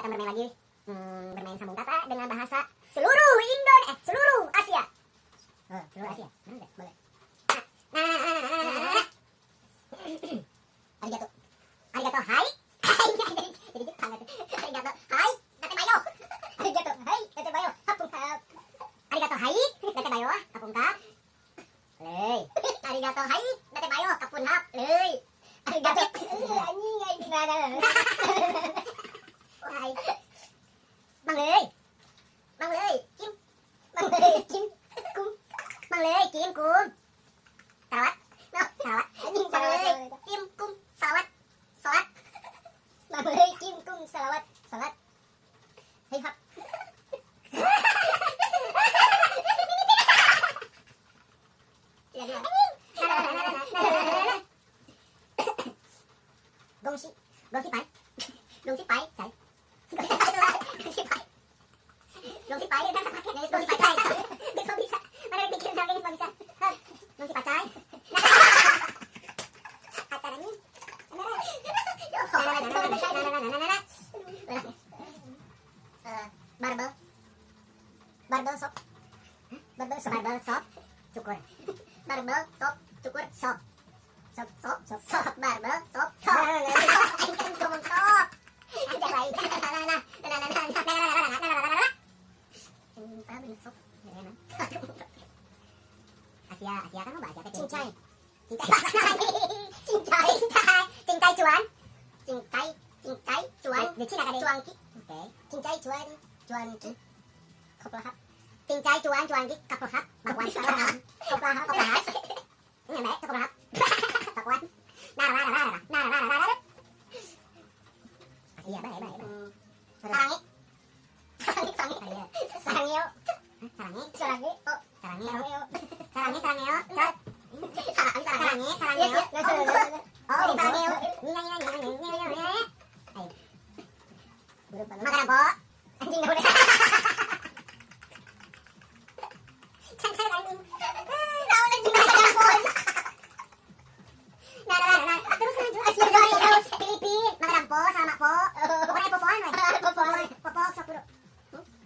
akan bermain lagi, bermain sambung kata dengan bahasa seluruh Indonesia, eh, seluruh Asia. Oh, seluruh Asia. Benar nggak? Boleh. Nah, nah, nah, nah, nah, nah, nah. Arigato. Arigato, hai. Jadi Jepang atuh. Arigato, hai, datemayo. Arigato. Hai, datemayo. Hapung hap. Arigato, hai, datemayo, kapung kap. Leuy. Arigato, hai, datemayo, kapun hap. Leuy. Arigato. Eh, anjing anjing nah, nah, nah. Hai. Mang leuy. Mang leuy, Kim. Mang leuy, Kim. Kum. Mang leuy, Kim, kum. Sarawat. No, sarawat. Anjing Mang leuy, salawat. Kim, kum, salawat. Salat. Mang leuy, Kim, kum, salawat. Salat. Hei hap. Tiga dua. Nah, nah, nah, nah, nah, nah, nah, nah, nah. Gongsi. Gongsi pai. Gongsi pai, cai. Gongsi pai. Gongsi pai kan pakai gongsi pai. Bisa bisa. Mana mikir lagi nih bisa. Gongsi pacai. Acara nih. Nah, nah, nah, nah, nah, nah, nah, nah, nah. Eh, barbel. Barbel sop. Barbel sop. Barbel sop, cukur. Barbel sop cukur Sop, sop sop, sop. Sop, barbel, sop, sop. Nah, nah, nah. Aing kan ngomong sop. Tidak baik. Nah, nah, nah, nah, nah, nah, nah, nah, nah, nah, nah, nah, nah, nah. Apa bener sop? Asia, Asia kan mau bahasa teh. Cincai. Cincai. Cincai. Cincai. Cincai cuan. Cincai, cincai, cuan, Di Cina kan? Cuangki. Oke. Cincai, cuan, cuanki. Koplahap. Cincai cuan cuangki kaplahap bakwan. Koplahap. Koplahap. Ini baik, koplahap. Bakwan. Nah, nah, nah, nah, nah, nah, nah, nah. Asia, baik, baik, baik. Sarangi. Sarangi. Sarangi, Sarangi. sarangi. Sarangeo. Sarangi. Sarangi. Oh, Sarangi. sarangeo. Sarangi, sarangeo. Cot. Sarangi, Sarangi, sarangeo. sarangeo. Iya, iya. Nah, nah, nah, nah. Oh, sarangeo. Nina, nina, nina, nina, nina, nina. Ayo. Huruf apa? Makanan po. Anjing dah udah. Can, can, anjing. Naon anjing makanan po. Nah, nah, nah, nah. Terus lanjut. Asia, terus. Filipin, makanan po, sama po. Pokoknya popoan we. Popoan. Popo sok bro.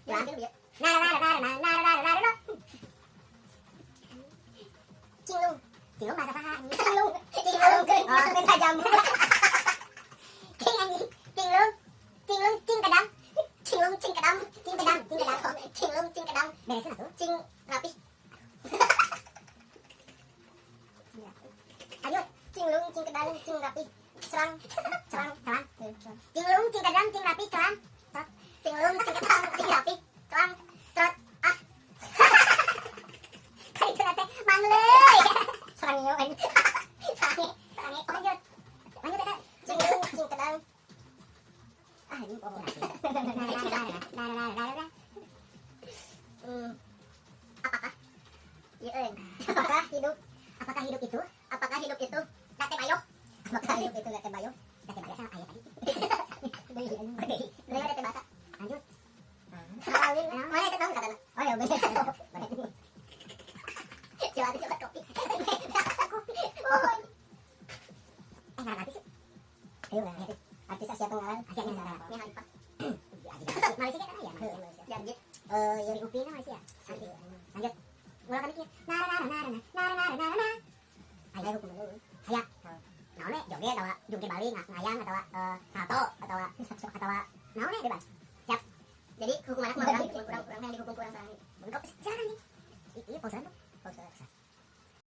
Ya, ya. Nah, nah, nah, nah, nah, nah, nah, nah, nah, nah. Cinglung. Cilung bahasa saha anjing? Cinglung. Cinglung ke tajam. Cing anjing. Cinglung. Cinglung cing kedam. Cinglung cing kedam. Cing kedam, cing kedam. Cinglung cing kedam. Beresin atuh. Cing rapih. Lanjut. Cinglung cing kedang cing rapih. Cerang. Celang, celang. Cerang. Cinglung cing kedam cing rapi celang. Trot. Cinglung cing kedang cing rapih. Celang. Trot. Ah. Kali itu teh mangleuy. Serangeo anjing. Sarange, sarange. Lanjut. Lanjut eta. Cinglung cing kedang. Ah, ini pokoknya. Nah, nah, nah, nah, nah, nah, nah. Hmm. Apakah? Iya, eh. Apakah hidup? Apakah hidup itu? Apakah hidup itu? Date bayo. Apakah hidup itu gak bayo? Date bayo sama ayah tadi. Deui anjing. Oke. Deui ada teh basa. Lanjut. Kawin. Mana itu naon katana? Oh ya bener. Coba coba kopi. Kopi. Oh. Eh, ngaran artis yuk. Ayo lah, artis. Artis Asia Tenggara. Asia Tenggara. Ini Halifah. Malaysia kan ya, Malaysia. Jarjit. Eh, Yuri Upin Malaysia. Lanjut. Ulang kami kieu. Nah, nah, nah, nah, nah, nah, nah, nah, nah. Ayo hukum dulu. Aya. Naon we joget atawa jungkir balik ngayang atawa salto atawa atawa naon we bebas. Siap. Jadi hukuman aku mah.